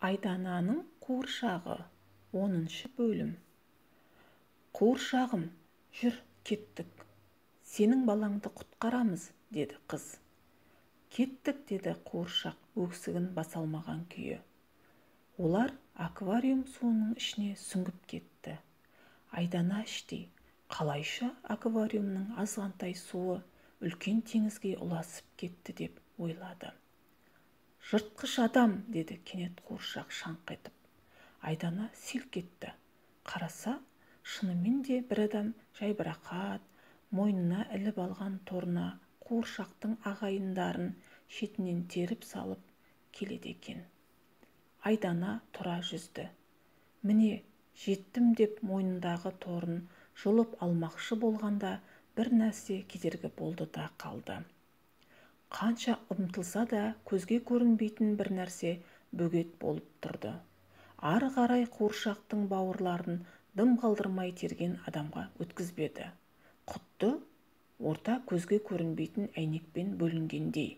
Айдананың қуыршағы. 10 бөлім. Қуыршағым, жүр, кеттік. Сенің балаңды құтқарамыз, деді қыз. Кеттік, деді қуыршақ өксігін баса алмаған күйі. Олар аквариум суының ішіне сүңгіп кетті. Айдана іштей, қалайша аквариумның азғантай суы үлкен теңізге ұласып кетті деп ойлады. Жыртқыш адам, деді кенет қуыршақ шаңқ етіп. Айдана селк етті. Қараса, шынымен де бір адам жайбарақат, мойнына іліп алған торына қуыршақтың ағайындарын шетінен теріп салып келеді екен. Айдана тұра жүзді. Міне, жеттім деп мойнындағы торын жұлып алмақшы болғанда бір нәрсе кедергі болды да қалды. Қанша ұмтылса да көзге көрінбейтін бір нәрсе бөгет болып тұрды. Ары қарай қуыршақтың бауырларын дым қалдырмай терген адамға өткізбеді. Құтты орта көзге көрінбейтін әйнекпен бөлінгендей.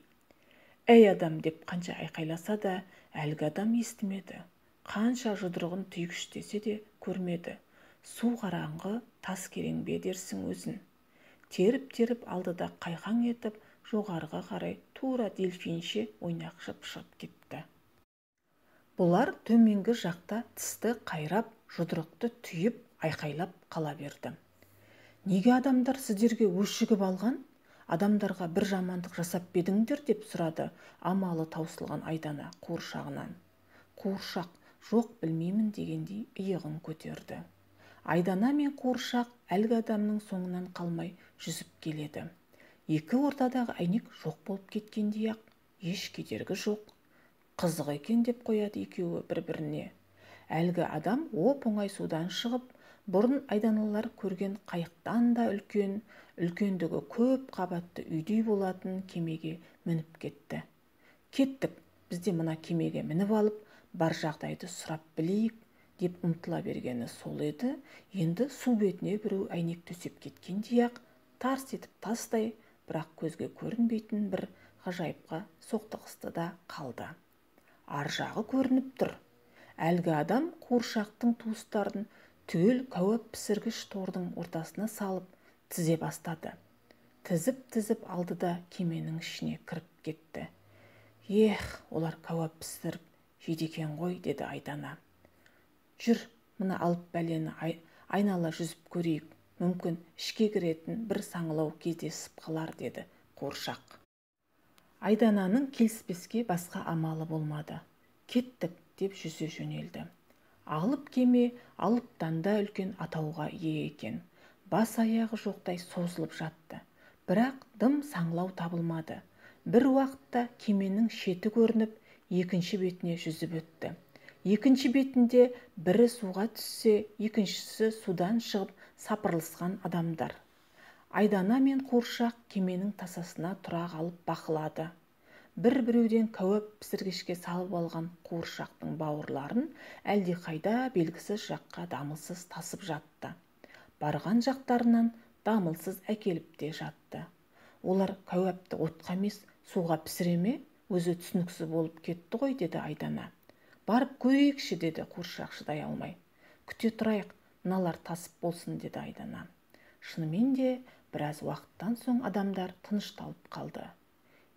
Әй адам деп қанша айқайласа да әлгі адам естімеді. Қанша жұдырығын түйгіштесе де көрмеді. Су қараңғы, тас керең бе дерсің өзін. Теріп-теріп алды да қайқаң етіп, жоғарыға қарай тура дельфинше ойнақшып шығып кетті. Бұлар төменгі жақта тісті қайрап, жұдырықты түйіп, айқайлап қала берді. Неге адамдар сіздерге өшігіп алған? Адамдарға бір жамандық жасап бедіңдер деп сұрады амалы таусылған Айдана қуыршағынан. Қуыршақ жоқ білмеймін дегендей иығын көтерді. Айдана мен қуыршақ әлгі адамның соңынан қалмай жүзіп келеді. Екі ортадағы әйнек жоқ болып кеткендей-ақ, еш кедергі жоқ. Қызық екен деп қояды екеуі бір-біріне. Әлгі адам оп-оңай судан шығып, бұрын айданалар көрген қайықтан да үлкен, үлкендігі көп қабатты үйдей болатын кемеге мініп кетті. Кеттік, біз де мына кемеге мініп алып, бар жағдайды сұрап білейік деп ұмтыла бергені сол еді, енді су бетіне біреу әйнек төсеп кеткендей-ақ, тарс етіп тастай, бірақ көзге көрінбейтін бір ғажайыпқа соқтығысты да қалды. Ар жағы көрініп тұр. Әлгі адам қуыршақтың туыстарын түгел кәуап пісіргіш тордың ортасына салып тізе бастады. Тізіп-тізіп алды да кеменің ішіне кіріп кетті. Ех, олар кәуап пісіріп жейді екен ғой, деді Айдана. Жүр, мына алып бәлені айнала жүзіп көрейік. Мүмкін ішке кіретін бір саңылау кездесіп қалар, деді қуыршақ. Айдананың келіспеске басқа амалы болмады. Кеттік, деп жүзе жөнелді. Алып кеме алыптан да үлкен атауға ие екен. Бас аяғы жоқтай созылып жатты. Бірақ дым саңылау табылмады. Бір уақытта кеменің шеті көрініп, екінші бетіне жүзіп өтті. Екінші бетінде бірі суға түссе, екіншісі судан шығып сапырылысқан адамдар. Айдана мен қуыршақ кеменің тасасына тұра қалып бақылады. Бір-біреуден кәуап пісіргішке салып алған қуыршақтың бауырларын әлдеқайда белгісіз жаққа дамылсыз тасып жатты. Барған жақтарынан дамылсыз әкеліп те жатты. Олар кәуапты отқа емес, суға пісіре ме? Өзі түсініксіз болып кетті ғой, деді Айдана. Барып көрейікші, деді қуыршақ шыдай алмай. Күте тұрайық, мыналар тасып болсын, деді Айдана. Шынымен де біраз уақыттан соң адамдар тынышталып қалды.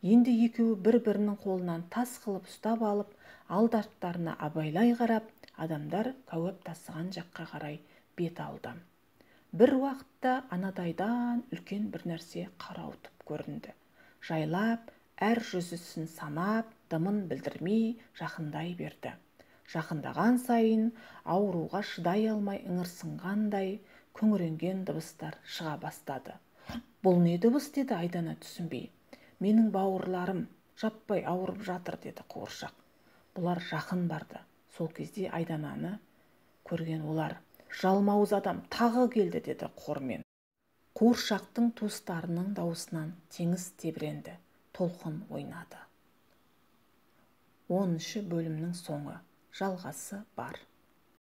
Енді екеуі бір-бірінің қолынан тас қылып ұстап алып, алды-арттарына абайлай қарап, адамдар кәуап тасыған жаққа қарай бет алды. Бір уақытта анадайдан үлкен бір нәрсе қарауытып көрінді. Жайлап, әр жүзісін санап, дымын білдірмей жақындай берді. Жақындаған сайын ауруға шыдай алмай ыңырсынғандай күңіренген дыбыстар шыға бастады. Бұл не дыбыс, деді Айдана түсінбей. Менің бауырларым жаппай ауырып жатыр, деді қуыршақ. Бұлар жақын барды. Сол кезде Айдананы көрген олар, жалмауыз адам тағы келді, деді қормен. Қуыршақтың туыстарының дауысынан теңіз тебіренді, толқын ойнады. 10 бөлімнің соңы. Жалғасы бар.